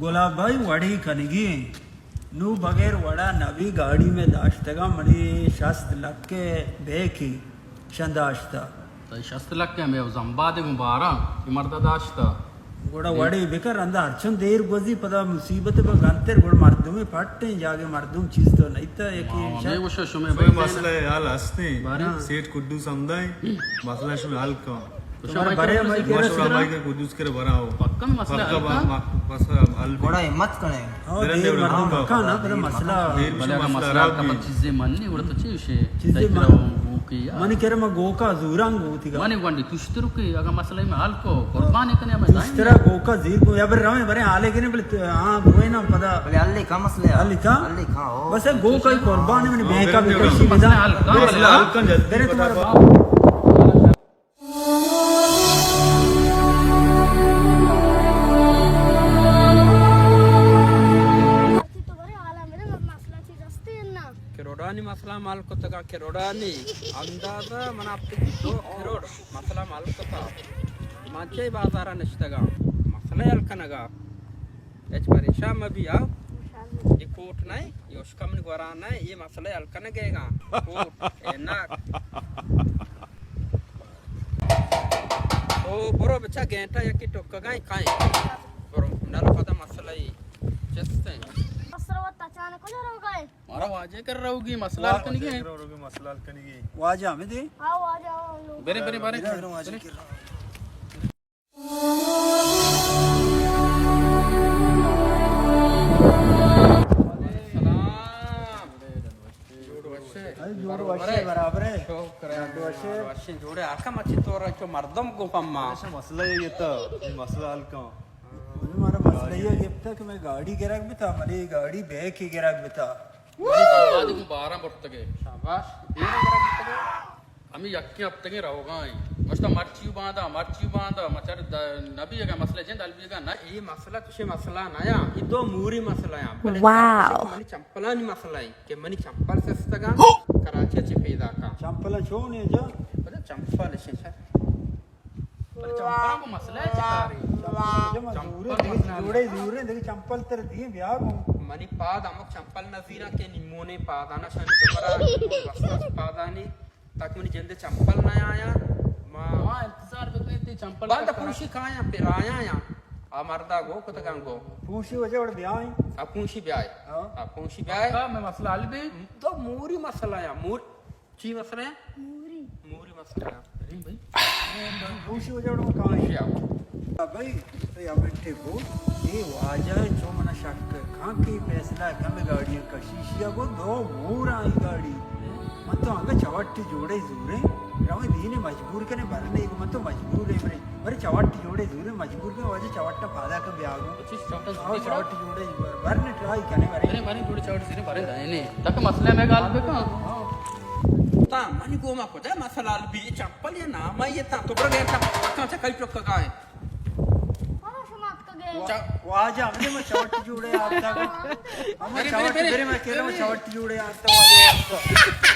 گلاب بھائی، وڑی کنگی ایں۔ نوں بغیر وڑا نبی، گاڑی مئے داشتگاں، منی شست لکھ ءِ بیکے شاں داشتہ۔ تئی شست لکھ ءِ مئے زمبادے گوں باراں، اے مردا داشتہ۔ گڑا وڑے بکن، رندا ہرچن دیر گوزی، پدا مصیبت بہ گنتر، گڑا مردمے پٹیں جاگے مردم چیز تو نئیتا، یکی ما ہمے گوشا شمے بھائی مسئلہ حل ہستیں۔ بارے۔ سیٹھ قدوس ہمدائیں، مسئلہ شمے حل کن۔ تو شما برے ہمائی کرا، ما شما ہمائی کرا قدوس کرا برا ہو۔ پکا مسئلہ حل کن۔ مسئلہ حل کن۔ بڑا ہمت کنے۔ ہاں، درندے دیر وڑا مردم ہاں، پکا نا، پدا مسئلہ۔ دیر بلے اگر مسئلہ حل کن، پہ چیزے من نہیں، وڑا تو چی وشے؟ چیزے من۔ گوکی یا۔ من کرا ما گوکا زوراں گوتی گا۔ من گونڈی تشتر کہ اگاں مسئلہ میں حل کو، قربانی کنے ہمیں دائیں۔ تشترا گوکا زیر کو، یا بر رویں، بریں حالے کنے، بلے ت-، ہاں، گوئے نا پدا۔ بلے حل کا مسئلہ ہے؟ حل کا؟ حل کا، ہو۔ بس گوکا ہی قربان ہے، منی ہاں، بیکا بیکا شی مسئلہ بدا۔ حل کا، مسئلہ حل کن جلدی۔ برے تمہارا باپ۔ تو برے حالا میرے مسئلہ چیز ہستے نا۔ کروڑانی مسئلہ مال کتگا، کروڑانی اندازہ من آپ کی دو کروڑ مسئلہ مال کتا۔ من چے بازارا نشتگا، مسئلہ حل کنگا۔ ہچ پریشان مہ بیا۔ اے کوٹ نہ، اے اشکا من گورا نہ، اے مسئلہ حل کنگے گا۔ کوٹ، اے نہ۔ او برو بچا گھنٹہ یکی ٹکگا کائیں۔ برو، نل پدا مسئلہ ہی چست ہے۔ اسرا وت اچانک کجا روگا ئے؟ مارا واجہ کر روگی، مسئلہ حل کنگی ہے۔ واجہ کر روگی، مسئلہ حل کنگی۔ واجہ ہمیں دے۔ ہاں، واجہ، ہاں، لوگ۔ برے، برے، برے۔ برے، واجہ کر۔ سلام۔ جوڑ وشے؟ جوڑ وشے، برابر ہے۔ شکر ہے۔ جوڑ وشے۔ وشے جوڑے۔ آقا مچی تو را چو مردم گو پما۔ اچھا، مسئلہ یہ تھا، یہ مسئلہ حل کن۔ مارا مسئلہ یہ گپتا کہ میں گاڑی گرگ بتا، منی گاڑی بیک ہی گرگ بتا۔ منی زمبادی کو بارہ برتگے۔ شاباش۔ دیر گرگ بتگے۔ ہمے یکیں ہپتگیں روگا ایں۔ گوشتا مرچی باندا، مرچی باندا، مچار د-، نبی اگا مسئلہ جند البیگا نہ۔ اے مسئلہ چشیں مسئلہ نہ یا، اے دو موری مسئلہ یا۔ بلے واو۔ منی چمپلانی مسئلہ ایں کہ منی چمپل سستگا، کراچی چہ پیدا کا۔ چمپل چون ہے جا؟ بلے چمپل شے سر۔ بلے چمپل کو مسئلہ ہے چکاری؟ چمپل جوڑے زورے، دیکھ چمپل تر دیے بیا گو۔ منی پاد ہمک چمپل نزیرا کہ نیمونے پادانا شانی دوبارہ واسطہ پادانی۔ تاکہ منی جندے چمپل نہ آیا۔ ما ما انتظار بکنیں تی چمپل بند پوشی کایاں، پر آیا یا۔ آ مردا گو کتگاں گو۔ پوشی وجہ وڑ بیائیں۔ آ پوشی بیائے۔ ہاں۔ آ پوشی بیائے۔ پکا میں مسئلہ حل بی؟ تو موری مسئلہ یا، مور-، چی مسئلہ ہے؟ موری۔ موری مسئلہ ہے۔ ارے بھائی۔ پوشی وجہ وڑ کایاں۔ بھائی، تو یا منٹے گو، اے واجہ چو منا شک کھاں کہ فیصلہ کم گاڑی کشیشی گو دو مور آئی گاڑی۔ من تو انگا چوٹی جوڑے زورے، رویں دینے مجبور کنے برنے، من تو مجبور ہے برے۔ برے چوٹی جوڑے زورے مجبور کنے، واجہ چوٹا پادا کن بیا گو۔ چوٹی جوڑے برنے ٹرائی کنے برے۔ برے، برے، جوڑے چوٹی زورے برے دائنے۔ تک مسئلہ میں گال بکا۔ ہاں۔ تا منی گوما کجا مسئلہ حل بی؟ چمپل یا نام آئی تا تو برے تا کان چا کئی چکا گائے۔ ہاں، شما اتکگے۔ وا-، واجہ ہمیں ما چوٹ جوڑے آتا۔ ہمیں برے، چوٹ برے، برے۔ برے ما کرے ما چوٹ جوڑے آتا واجہ۔